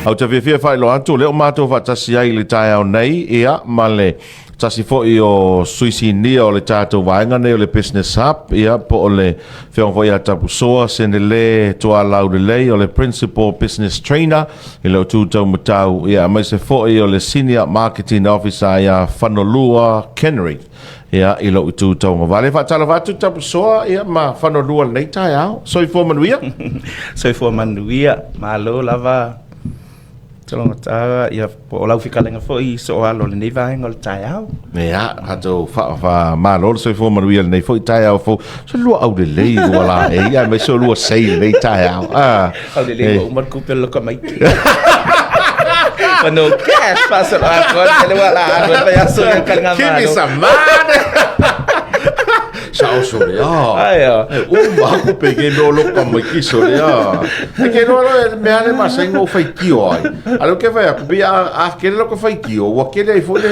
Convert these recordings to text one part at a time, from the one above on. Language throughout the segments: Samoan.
Ou te fiafia e faailoa atu, o lea ua matou faatasi ai i le taeao nei, ia, ma le tasi foi o sui sinia o le tatou vaega nei o le Business Hub, ia, po o le Afioga foi ia Tapusoa Senele Tualaulelei, o le Principal Business Trainer i le Tu Taumatau, ia, aemaise foi o le Senior Marketing Officer ia Fanolua Kenry, ia, i lou itu tauagavale. Faatalofa atu Tapusoa, ia, ma Fanolua i lenei taeao. Soifua manuia. Soifua manuia, malo lava Tologata, ia, po o lau fetalaiga foi i sooalo o lenei vaega o le taeao. Ia, tatou faamalo le soifua manuia i lenei foi taeao fou. So lua aulelei lua la e ia mai so lua sei lenei taeao. Ah. Aulelei ua uma le kupe o le tamaiti. But no cash, pasal aku le wala aku pa yaso yang kan Give me some money. Sa o sore a. Ai a. E uma aku pe ke no lo ka mai ki sore a. E ke no lo e mea le masa ingo whai kio ai. A lo ke whai aku pe a a kere lo ka whai kio. Ua kere ai foi le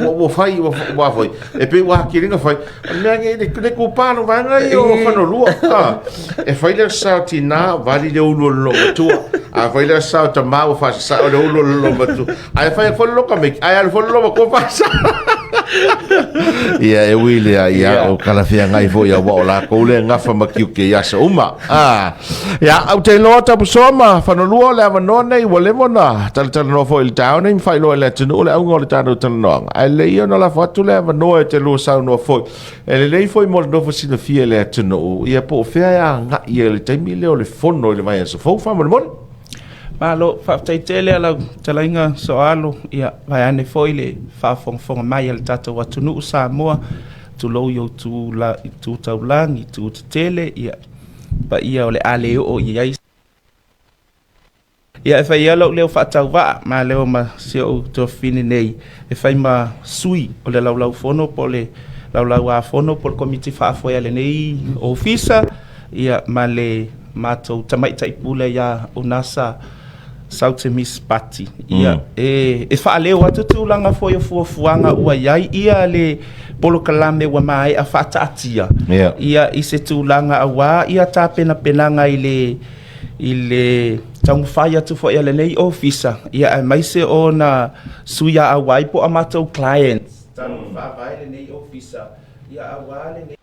ua ua whai ua ua foi. E pe ua kere nga whai. O le mea nge le le kupa no vaenga i o whano lua. Ha. E whai le sao tina vali le ulu o le lo matua. A whai le sao tama ua whasasa o le ulu o le lo matua. Ae fai foi lo ka me ae alu foi lo ko fasa. Ia e ui lea ia Ia. o talafeagai foi aua o lakou lea e gafa ma tiute i aso uma. Ah. Ia, ou te iloa Tapusoa ma Fanolua o le avanoa nei ua leva ona talatalanoa foi i le taeao nei ma faailoa i le atunuu le auga o le tatou talanoaga. Ae lelei ia ona lafo atu le avanoa e te lua saunoa foi. E lelei foi mo le nofo silafia i le atunuu, ia po o fea e agai ai i le taimi lea o le fono i le vaiaso fou faamolemole. Malo, faafetai tele a lau talaiga Soalo, ia vaeane foi le faafogafoga mai a le tatou atunuu Samoa, tulou i ou tu, la, tu taulagi, tu tetele, ia paia o le a le oo i ai. Ia e fai ia lou leo faatauvaa, ma leo ma si ou tuafafine nei, e fai ma sui o le laulau fono po o le laulau a fono po o le komiti faafoe a lenei ofisa, ia ma le matou tamaitai pule ia Unasa Sautemis Pati. Ia, e, e faaleo atu tulaga foi o fuafuaga ua i ai ia le polokalame ua maea faataatia. Yeah. Ia, i se tulaga auā ia tapenapenaga i le i le taumafai atu foi a lenei ofisa, ia aemaise ona sui auai po o a matou clients talu ona faavae lenei ofisa, ia auā lenei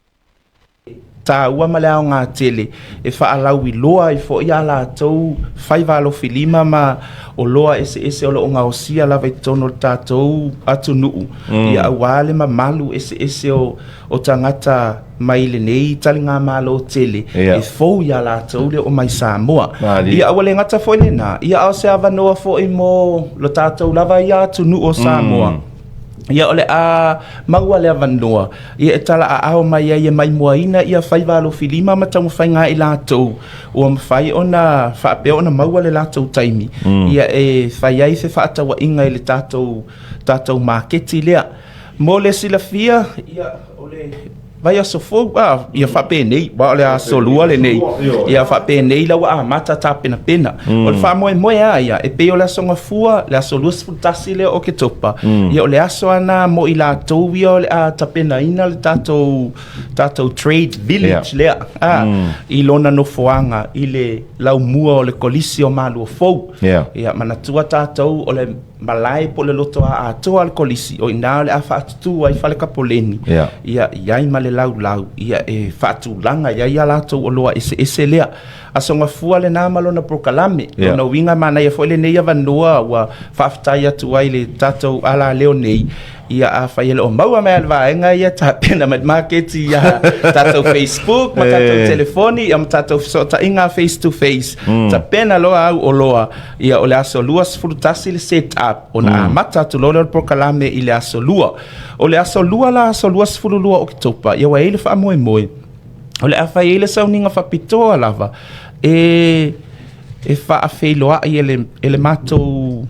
taua ma le aoga tele e faalauiloa ai foi a latou faiva alofilima ma oloa eseese o lo o gaosia lava i totonu o le tatou atunuu, ia aua le mamalu eseese o, o tagata mai lenei taligamalo tele Ia. e fou iā latou le oo mai Samoa. Malie. Ia ua le gata foi lena, ia a o se avanoa foi mo lo tatou lava ia atunuu o Samoa. Ia o le a maua le avanoa ia e talaaao mai ai e maimoaina ia faiva alofilima ma taumafaiga a i latou ua mafai ona faapea ona maua le latou taimi ia e fai ai se fefaatauaiga i le tatou tatou maketi lea. Mo le silafia, ia o le vaiaso fou, a, ia faapenei, aua o le aso lua lenei, ia faapenei la ua amata tapenapena. O le faamoemoe lava ia, e pei o le aso Gafua, le aso 21 lea o Oketopa, ia o le aso lava lena mo i latou ia o le a tapenaina le tatou, tatou trade village lea, a, i lona nofoaga i le laumua o le Kolisi o Maluafou. Ia manatua tatou o le malae po o le lotoa atoa a le Kolisi, o i ina o le a faatutū ai fale kapoleni, Yeah. ia i ai ma le laulau, ia e faatulaga i ai a latou oloa eseese lea. Aso Gafua lena ma lona polokalame. Yeah. Lona uiga manaia foi lenei avanoa ua faafetai atu ai i le tatou alaleo nei, ia afai e le o maua mai lava le vaega ia tapena mai le maketi ia tatou Facebook ma tatou Eh. telefoni ia ma tatou fesootaiga face to face, tapena loa au oloa. Ia, o le aso 21 le set up, ona amata atu loa lea o le polokalame i le aso Lua. O le aso Lua la, aso 22 o Oketopa, ia ua i ai le faamoemoe, o le a fai ai le sauniga faapitoa lava e, e faafeiloai e le, e le matou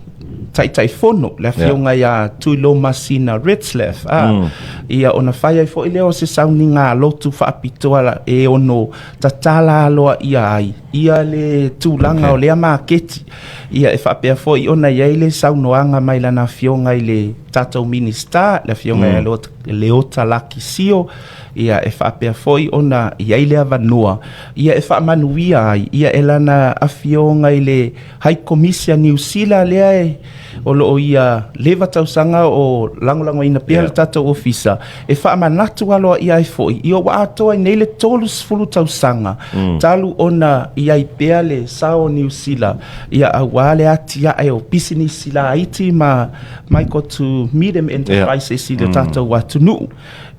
Taitaifono, le afioga ia Tuilomasina Retzlaff, a, ia ona fai ai foi lea o se sauniga lotu faapitoa e ono tatala aloaia ai ia le tulaga o lea maketi. Ia e faapea foi ona i ai le saunoaga mai lana afioga i le tatou Minisita, le Afioga ia Leota Laki Sio, ia e faapea foi ona i ai le avanoa ia e faamanuia ai ia e lana Afioga i le Hai Komisi a Niu Sila lea e o lo o ia leva tausaga o lagolagoina pea le tatou ofisa e faamanatu aloaia ai foi ia ua atoa ai nei le 30 tausaga talu ona i ai pea le sao o Niu Sila ia aua le atiae o pisinisi laiti ma micro to medium enterprises i le tatou atunuu.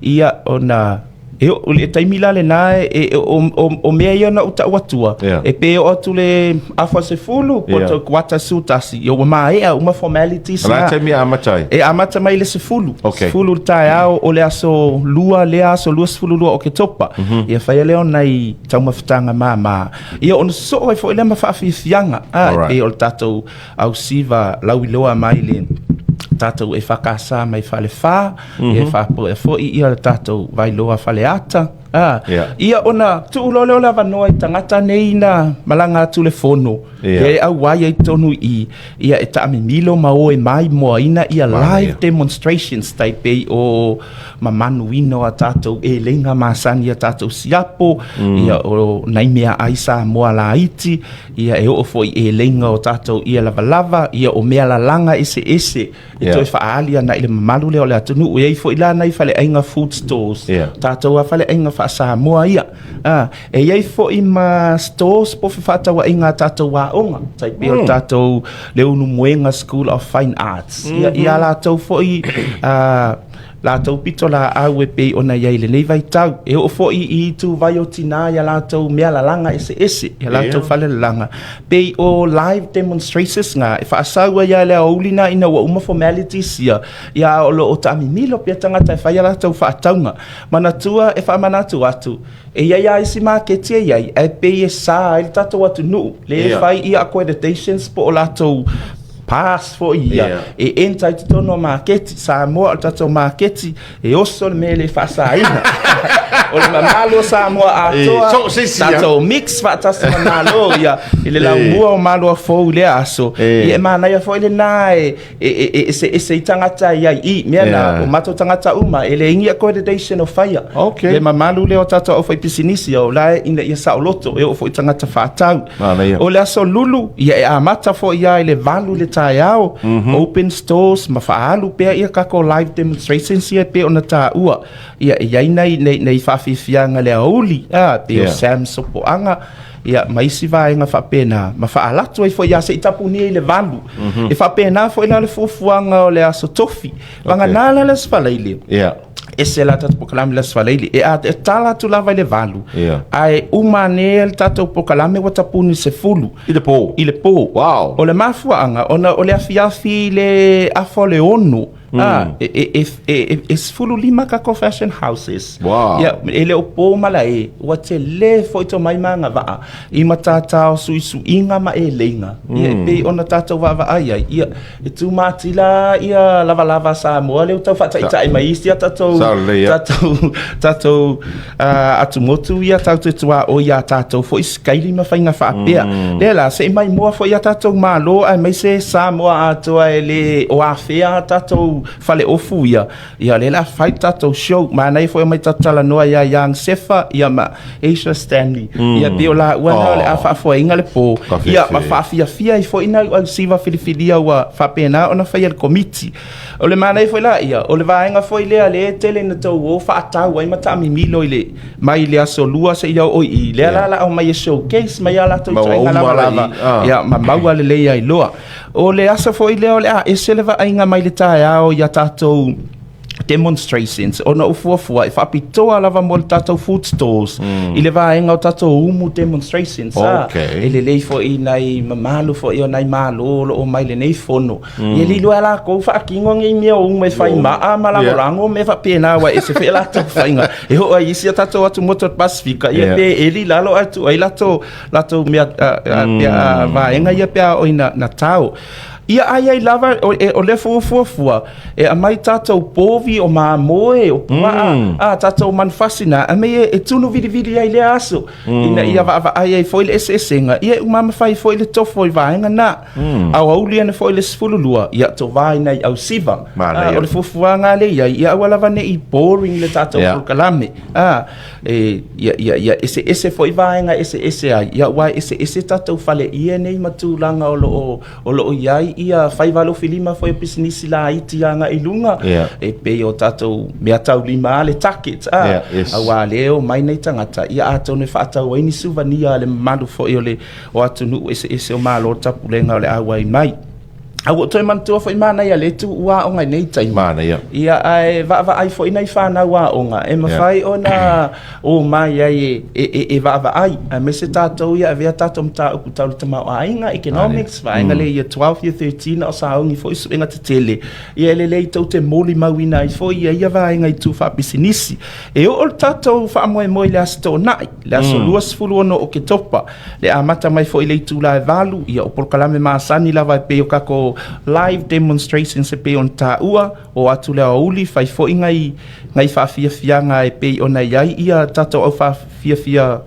Ia ona e o le taimi la lena e, e, o, o, o mea ia na ou tau atua Yeah. e pe oo atu le afa 10 po Yeah. o kuata 11 ia ua maea uma formalities O le a na. taimi e amata ai? E amata mai le 10. Okay. 10 le taeao o le aso 2 lea aso 22 o Oketopa. Ia faia lea o nai taumafataga māmā. Ia ona sosoo ai foi lea ma faafiafiaga. A, e Alright. pei o le tatou ausiva lauiloa mai le tatou EFKS mai Falefa, ia faapoea foi ia le tatou Vailoa Faleata. A, Yeah. ia ona tuu loa lea o le avanoa i tagata nei na malaga atu le fono, Yeah. ia e auai ai totonu i i, ia e taamimilo ma o e maimoaina ia Manaia. live demonstrations tai pei o mamanuina o a tatou eleiga masani a tatou siapo, ia o nai meaai Samoa laiti, Ia e oo foi i eleiga o tatou ia lavalava, ia o mea lalaga eseese e toe faaali ana i le mamalu lea o le atunuu. E i ai foi la nai faleaiga food stores, tatou a faleaiga faa-Samoa ia. A, e i ai foi ma stores po o fefaatauaiga a tatou aoga, tai pei o le tatou Leulumoega School of Fine Arts. Ia, ia latou foi a, latou pitolaau e pei ona i ai i lenei vaitau. E oo foi i ituvai o tinā i a latou mea lalaga eseese, i a latou fale lalaga, pei o live demonstrations ngā, e faasau ai lava i le aoauli nā ina ua uma formalities ia, ia a o lo o taamimilo pea tagata e fai a latou faatauga. Manatua e faamanatu atu, E i ai lava isi maketi e i ai, ae pei e sa ai le tatou atunuu, lea e fai ia accreditations po o latou pass foi ia, e enter ai totonu o maketi. Samoa o le tatou maketi, e oso le mea e le faasaina. O le mamalu o Samoa atoa, So o se isi, tatou mix faatasi ma Malo ia, i le laumua o Maluafou i lea aso. Ia e manaia foi lena e E, e, e eseese i tagata e ai i mea na, o matou tagata uma, e leai ni accreditation o faia. Okay. Le mamalu lea o tatou aufaipisinisi, o la e ina ia saoloto, e oo foi i tagata faatau. Manaia. O le aso lulu, ia e amata foi ia i le 8 i le taeao, open stores ma faaalu pea ia kakou live demonstrations ia e pei ona taua. Ia e i ai nai, nai, nai faafiafiaga i le aoauli, a, pei o Sam Sopoaga, ia, ma isi vaega faapena, ma faalatu ai foi ia se i tapunia i le 8. E faapena foi la le fuafuaga o le Aso Tofi. Vagana la le Aso Faraile. Ese la tatou polokalame i le Aso Faraile. E a, e tala atu lava i le 8. Ae uma ane le tatou polokalame ua tapuni i le 10. I le po. I le po. Wow. O le mafuaaga, ona o le afiafi i le afa o le 6, A, e, e, e, e, e, e 15 kakou fashion houses. Wow. Ia, e le o po malae, ua tele foi to mai ma agavaa i matatao suisuiga ma eleiga. Ia, e pei ona tatou vaavaai ai, ia, e tumatila ia lavalava a Samoa lea ua tau faataitai mai isi a tatou, Sao lelei, ia. tatou, tatou atumotu ia tatou te tuaoi i a tatou foi sikaili ma faiga faapea. Lea la, se i maimoa foi a tatou Malo aemaise Samoa atoa e le o afea a tatou faleofu ia, ia lea la fai le tatou show. Manaia foi omai tatou talanoa ia Young Sefa ia ma Asia Stanley. Ia pei o laua na o le a faafoeina le po. Ka Ia ma fiafia. faafiafia ai foi nai ausiva filifilia ua faapena ona faia e le Komiti. O le manaia foi la ia, o le vaega foi lea lea e tele ina tou o faatau ai ma taamimilo i le mai le aso lua seia oo i i, lea la la aumai e showcase mai a latou Ma ua ituaiga uma la i, lavalava, ah. ia ma maua lelei ai loa. O le aso foi lea o le a ese le vaaiga mai le taeao i a tatou demonstrations ona o fuafua e faapitoa lava mo le tatou food stores i le vaega o tatou umu demonstrations ah. Okay. E lelei foi i nai mamalu foi o nai Malo o lo o mai lenei fono Ia lilo ai lakou faatino nei mea uma e fai maa ma lagolago mea faapena aua e ese foi a latou faiga e oo ai isi a tatou atumotu o le Pasefika ia pe eli i lalo ae tuu ai latou latou mea vaega ia pe a oo ina tao. Ia a i ai lava, o, e, o lea foi ua fuafua, e aumai tatou povi, o mamoe, o puaa, mm. a, tatou manufasi na, aumai e, e tunu vilivili ai lea aso, mm. ina ia vaavaai ai foi le eseesega, ia e uma mafai foi le tofo i vaega na. Mm. Aoauli ane foi le 12, ia tovaina i ausiva. A, o le fuafuaga lea i ai, ia aua lava ne i boring le tatou yeah. polokalame. A, e, ia, ia, ia eseese foi vaega eseese ai, ia aua e eseese tatou faleie nei ma tulaga o lo o, o lo o i ai ia faiva alofilima foi o pisinisi laiti agai i luga, yeah. e pei o tatou mea taulima a le target, a, yeah, yes. aua lea e omai nei tagata, ia atonu e faatau ai ni suvania a le mamalu foi o le o atunuu eseese o Malo o le Tapulega o le auai mai. A ua ou toe manatua foi manaia le tuua aoga i nei taimi. Manaia. Ia, ae vaavaai foi nai fanau aoga e mafai yeah. ona o mai ai e, e, e, e vaavaai. Aemaise tatou ia avea tatou mataupu tau le tamaoaiga, economics, vaega mm. le ia 12, ia 13 o saogi foi suega tetele. Ia e lelei tou te molimauina ai foi ia ia vaega i tu faapisinisi. E oo le tatou faamoemoe i le Aso Toonai, le aso mm. 26 o Oketopa, Le amata mai foi i le itula e 8, ia o polokalame masani lava e pei o kako live demonstrations e pei ona taua, o atu le aoauli, fai foi ngai, ngai faafiafiaga e pei ona i ai ia tatou au faafiafia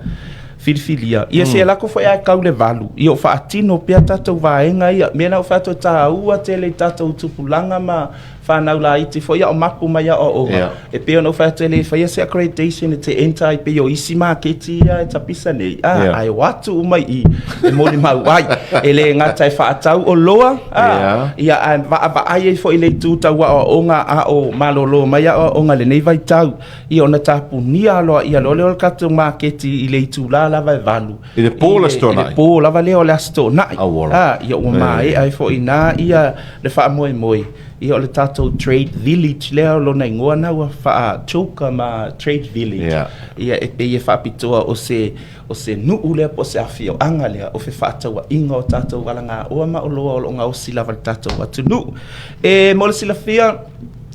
filifilia. Ia se lako foi ae kau le 8, ia o faatino pea tatou vaega ia. Mea na ou fai atu e taua tele i tatou tupulaga ma whanau laiti foi a o mapu mai aoaoga. Yeah. E pei ona ou fai atu e le faia se accreditation e te enter ai pei o isi maketi ia e tapisa nei. Ah, yeah. Ai o atu uma i e molimau ai. E le gata e faatau oloa, ah, yeah. ia ae vaavaai ai foi le itu tau aoaoga a o malolo mai aoaoga lenei vaitau. Ia ona tapunia loa ia loa lea o le tatou maketi i le itula lava e 8. I le pō le Aso Toonai. I le pō lava lea o le Aso Toonai. Auola. Ah, ia ua maea ai foi i ina ia le faamoemoe, ia o le tatou Trade Village lea o lona igoa na ua faa-Choka ma Trade Village. Yeah. Ia e pei e faapitoa o se, o se nuu lea po o se afioaga lea o fefaatauaiga o tatou alagaoa ma oloa o lo o gaosi lava i le tatou atunuu. E mo le silafia,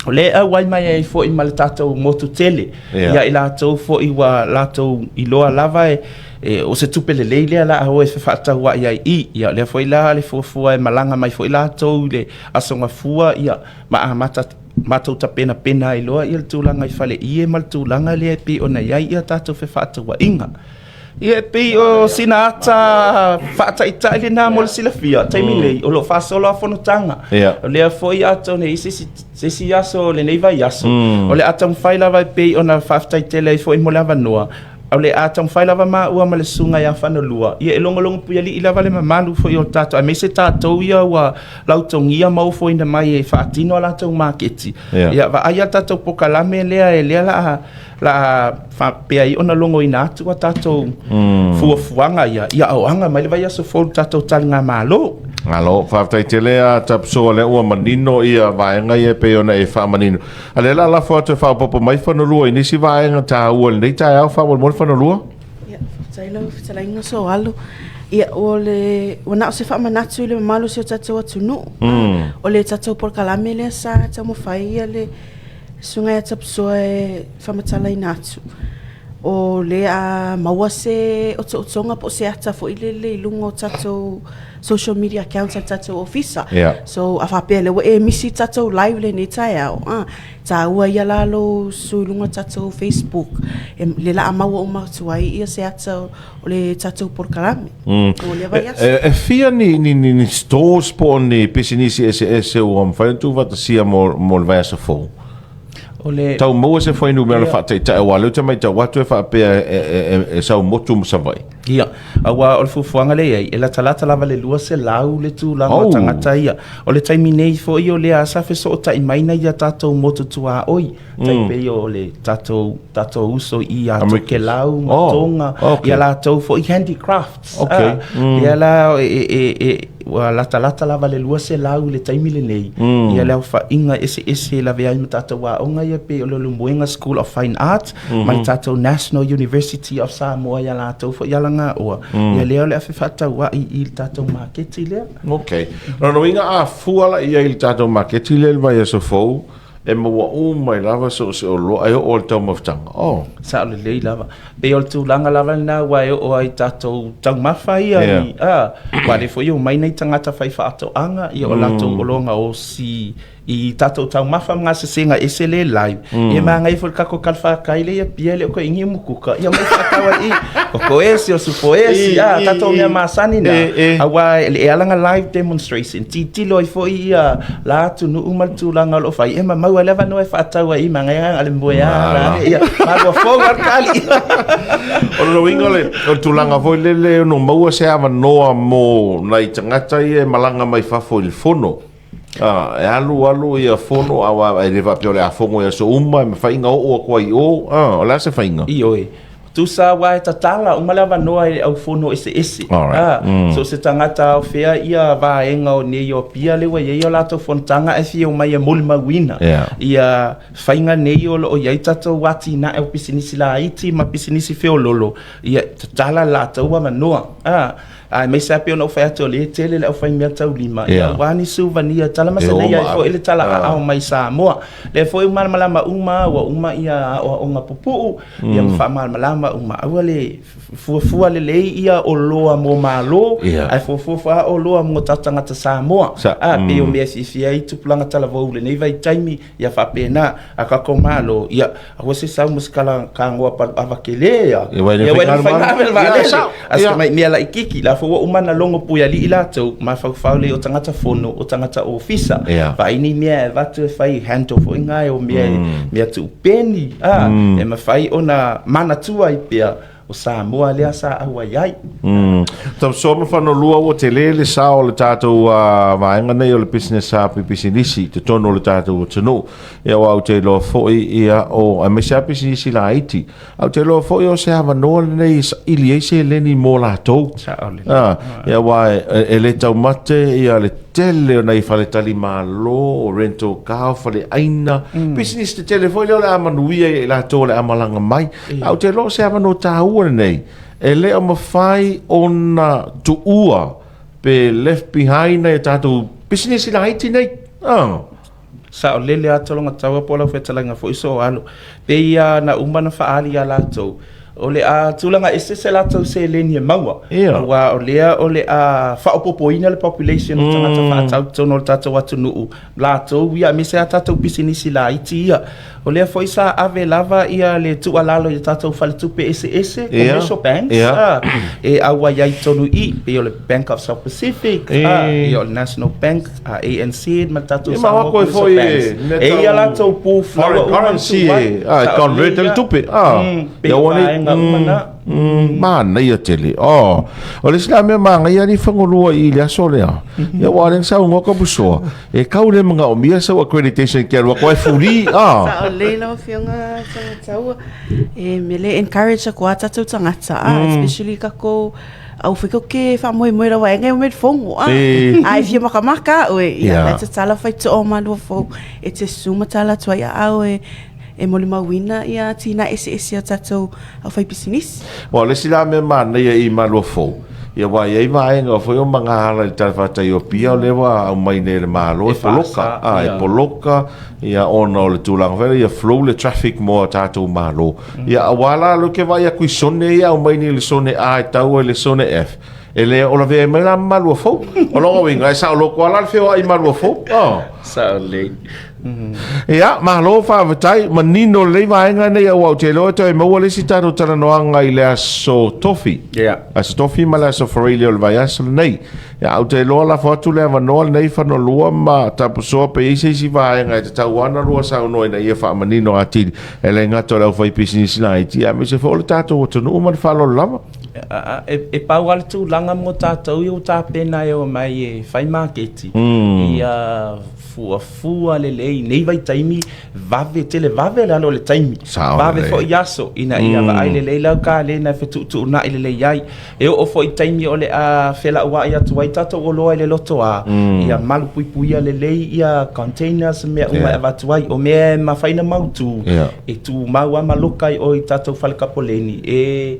o lea e auai mai ai foi ma le tatou motu tele. Yeah. Ia i latou foi ua latou iloa lava e, E, o se tupe lelei lea la a o e fefaatauai ai i, ia o lea foi la le fuafua e malaga mai foi latou i le Aso Gafua, ia, ma amata matou tapenapena ai loa ia le tulaga i faleie ma le tulaga lea e pei ona i ai ia tatou fefaatauaiga. Ia e pei o sina ata faataitai lena mo le silafia, taimi nei, o lo o faasolo a fonotaga. O lea foi atonu e i ai se isi, se isi aso o lenei vaiaso, o le a taumafai lava e pei ona faafetai tele ai foi mo le avanoa, O le a taumafai lava maua ma le susuga ia Fanalua, ia e logologo puialii lava le mamalu foi o tatou, aemaise tatou ia ua lautogia ma ofoina mai e faatino a latou maketi. Yeah. Ia vaai a tatou polokalame lea e lea la a, la a faapea ai ona logoina atu a tatou mm. fuafuaga ia, ia aoaga mai le vaiaso fou le tatou taligamalo. Malo, faafetai tele a Tapsoa lea ua manino ia vaega ia e pei ona e faamanino. A lea la lafo atu e faaopoopo mai Fanalua i nisi vaega taua i lenei taeao faamolemole Fanalua. Ia, faafetai lau fetalaiga Soalo. Ia, o le, ua na o se faamanatu i le mamalu o si o tatou atunuu. Mm. O le tatou polokalame lea sa taumafai ia le Susuga ia Tapusoa e faamatalaina atu. O lea a maua se otootoga po o se ata foi lele i luga o tatou social media accounts a le tatou ofisa. Yeah. So a faapea lea ua e misi i tatou live lenei taeao, ah, taua ia la lou sui i luga o tatou Facebook, e, le la a maua uma atu ai ia se ata o le tatou polokalame. Mm. O lea vaiaso. E, e, e fia ni, ni, ni, ni stores po o ni pisinisi eseese ua mafai ona tuufaatasia mo, mo le vaiaso fou? O le... Tau maua se fuainumera faataitai aua lea ou te matau atu e faapea e, e, e, e sau motu ma Savaii. Ia, aua o le fuafuaga lea e i ai, e latalata lava le 200 le tulaga o tagata ia. O le taimi nei foi o lea sa fesootai mai nai a tatou motu tuaoi, tai pei o le tatou, tatou uso i ia Tokelau ma Tonga, ia latou foi handicrafts. Okay. Lea la e, e, e, ua latalata lava le 200 i le taimi lenei, ia le aofaiga eseese e lavea ai ma tatou aoga ia pei o le Leulumoega School of Fine Arts ma le tatou National University of Samoa ia latou foi alagaoa, ia lea o le a fefaatauai i le tatou maketi lea. Okay. Lona uiga a fua la i ai i le tatou maketi lea i le vaiaso fou, e maua uma ai lava so o se oloa e oo i le taumafataga. Oh. Sao lelei lava. Pei o le tulaga lava lena aua e oo ai i tatou taumafa ia i, a, aua o lea foi e omai nai tagata faifaatoaga, ia o latou oloa gaosi i tatou taumafa ma gasesega ese le live. Ia manaia foi le tatou talafatai lea i Apia e le o toe iniu mukuka, ia omai faatau ai i i. Koko esi, o supo esi, a, tatou mea masani na, aua e ala ona live demonstration, tilotilo ai foi ia la atunuu ma le tulaga o lo o fai, ia ma maua ai le avanoa e faatau ai, manaia na o le moe lava la, ia, malua fou lava le tali. O lona uiga o le, o le tulaga foi lele e ono maua se avanoa mo nai tagata ia e malaga mai fafo i le fono. A, e alu alu ia fono, aua e le faapea o le a fono i aso uma, e mafai ona oo atu ai i o, a, o le a se faiga? Ioe. Tusa aua e tatala uma le avanoa i le au fono eseese. Alright. A, so o se tagata aofea ia vaega o nei o Apia lea ua i ai a latou fonotaga ae fia omai e molimauina Yeah. ia faiga nei o lo o i ai tatou atinae o pisinisi laiti ma pisinisi feololo, ia tatala le latou avanoa. A, aemaise lava pei ona ou fai atu o lea e tele le aufaimeataulima, ia aua ni souvenir tala masalei ai foi le talaaao mai Samoa. Lea foi ua malamalama uma ua uma ia aoaoga pupuu, ia ma faamalamalama uma, aua le fuafua lelei ia oloa mo Malo, ae fuafua foi lava oloa mo tatou tagata Samoa. A, pei o mea e fiafia ai tupulaga talavou i lenei vaitaimi, ia faapena a tatou Malo, ia aua se sau ma se kala kagoa paluava tele ia. Ia ua le Ia ua le faiga faiga le Ia, vaalele. sao. A se Ia. tamai mea laitiiti, la foi ua uma ona logo puialii latou, mafaufau lelei o tagata fono, o tagata ofisa. Ia. Vaai ni mea e avatu e fai handle foi na e o mea, mea tuupeni, a, e mafai ona manatua ai pea o Samoa lea sa auai ai. Tausoa ma Fanolua ua tele le sao o le tatou vaega nei o le business hub i pisinisi i totonu o le tatou atunuu. Ia aua ou te iloa foi ia o aemaise lava pisinisi laiti. Ae ou te iloa foi o se avanoa lenei e saili ai seleni mo latou. Sao lelei. Ah, ia aua e, e le taumate ia le tele o nai faletalimalo, o rental car, o faleaina, mm. pisinisi tetele foi lea o le a manuia ia i latou o le a malaga mai. Ae ou te iloa o se avanoa taua lenei, e le o mafai ona tuua pe left behind nai a tatou pisinisi laiti nei. Ah. Saolele lava Tologataua po o lau fetalaiga foi Soalo. Pei lava na uma ona faaali ia latou, o le a tulaga ese se latou seleni e maua. Ia. Aua o lea o le a faaopoopoina le population o tagata faatau i totonu o le tatou atunuu, latou ia aemaise lava tatou pisinisi laiti ia. O lea foi sa ave lava ia le tuualalo i a tatou faletupe eseese, commercial banks, e auai ai i totonu i i, pei o le Bank of South Pacific, ia o le National Bank, ANZ ma le tatou Samoa Commercial Banks. E i ai a latou booth la ua uma ona tuu ai. E convert le tupe. Pei o vaega uma na. Manaia tele. Oh, o le isi la mea manaia ni Fanolua i le aso lea. Ia aua o lea na saunoa Kapusoa, E kau le manaomia sau accreditation ke alu atu ai fuli, ah. Sao lelei lau Afioga Tangataua. E mea lea e encourage aku a tatou tagata, ah, especially kakou au fai kou ke faamoemoe lava e ngai o mea fongo, ah. E. A e fia makamaka au e, ia, Yeah. la e tatala fai toa o malua fou, e te susu ma tala atu ai a au e, e molimauina ia atinae eseese a tatou aufaipisinisi. Aua o le isi la mea manaia i Malua Fou, ia aua e i ai vaega foi o magaala i le talafatai o Apia o lea ua aumai nei e le Malo e poloka, a, e poloka ia ona o le tulaga foi lea ia flow le traffic mo a tatou Malo. Ia aua la lea ou te vaai atu i sone ia e aumai nei i le sone A e tau ai i le sone F, e le o lavea ai mai la ma Malua Fou. O lona uiga, e saoloto lava la le feoai i Malua Fou. Sao lelei. Ia, malo faafetai, manino lelei vaega nei aua ou te iloa e toe maua le isi tatou talanoaga i le aso Tofi. Yeah. Aso Tofi ma le aso Faraile o le vaiaso lenei. Ia, ou te iloa lafo atu le avanoa lenei Fanolua ma Tapusoa pe i ai se isi vaega e tatau lava ona lua saunoa ina ia faamanino atili e le gata o le aufaipisinisi laiti aemaise foi o le tatou atunuu ma le faaaloalo lava. E pau lava le tulaga mo tatou ia ua tapena e omai e fai maketi, ia fuafua lelei i nei vaitaimi, vave tele vave le alu o le taimi, Sao vave lelei. foi aso ina ia vaai lelei lau kalena e fetuutuunai lelei ai. E oo foi i taimi o le a felauai atu ai tatou oloa i le lotoa, ia malupuipuia lelei ia containers ma mea uma e avatu ai. O mea e mafai ona mautu, Yeah. e tumau lava ma loka i o i tatou fale kapoleni e.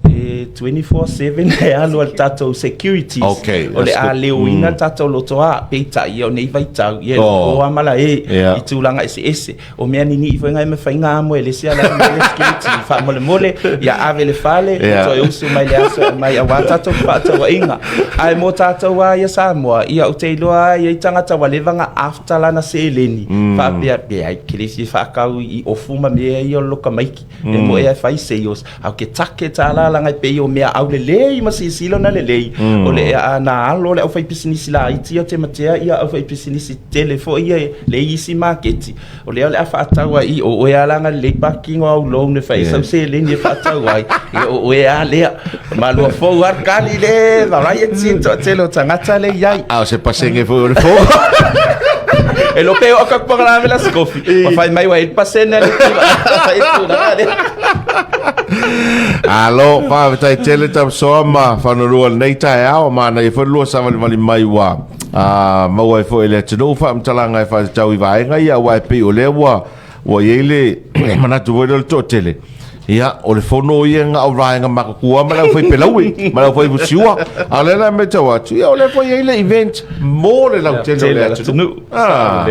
E 24/7 e alu a le tatou securities okay, o le a leoina mm. tatou lotoa peitai ia o nei vaitau ia oh. o amala e yeah. i tulaga eseese o mea nini'i foi ngai mafai nga mo e lesi ala mai le security faamolemole ia ave le fale yeah. toe usu mai le aso e mai aua tatou faatauaiga ae mo tatou a ia Samoa ia ou te iloa ai ai tagata ua leva na after lana seleni mm. faapea pe ai ke le fia faakau i ofu ma mea ia o loka maiki mm. e mo e fai sales au ke take tālā langa e pei o mea au lelei ma silasila na lelei mm. o le a na alo le au fai pisinisi laiti ia te matea ia au fai pisinisi tele foi ia le isi maketi o lea o le a faatau ai o oe a langa lelei parking o au loan e fai yeah. sau seleni e faatau ai ia o oe a lea malua fou a kali le variety to tele o tagata le iai a o se pasenge foi o le fou E lo pe o ka pangala la skofi. Ma fai mai wa e pasene le tu. Alo, faafetai tele Tapasoa ma Fanalua lenei taeao, manaia foi le lua savalivali mai ua a, maua ai foi e le atunuu faamatalaga e faatatau i vaega ia, aua e pei o lea ua ua i ai le manatu foi lea o le toatele, ia, o le fono ia na o vaega matutua ma le aufaipelaue ma le aufaifasiua, a o lea la e matau atu, ia, o lea foi e i ai le event mo le lautele o le atunuu. Ah.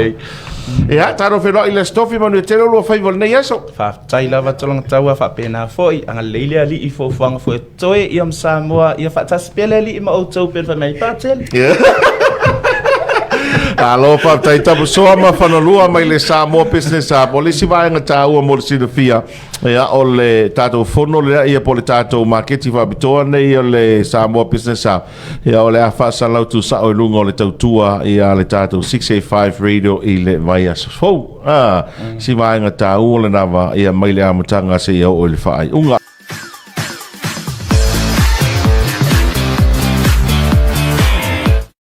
Ia, tatou feiloai i le Aso Tofi, manuia tele o lua faiva o lenei aso. Faafetai lava Tologataua, faapena foi, agalelei le Alii i fuafuaga foi o totoe ia ma Samoa, ia faatasi pea le Alii ma outou pei ona fai mai, Patele. Malo faafetai Tapasoa ma Fanalua mai le Samoa Business Hub. O le isi vaega taua mo le silafia, ia, o le tatou fono lea, ia, po o le tatou maketi faapitoa nei o le Samoa Business Hub. Ia, o le a faasalalau tuusao i luga o le tautua ia le tatou 685 Radio i le vaiaso fou. Ah, si vaega taua lena va, ia mai le amataga seia oo i le faaiuga.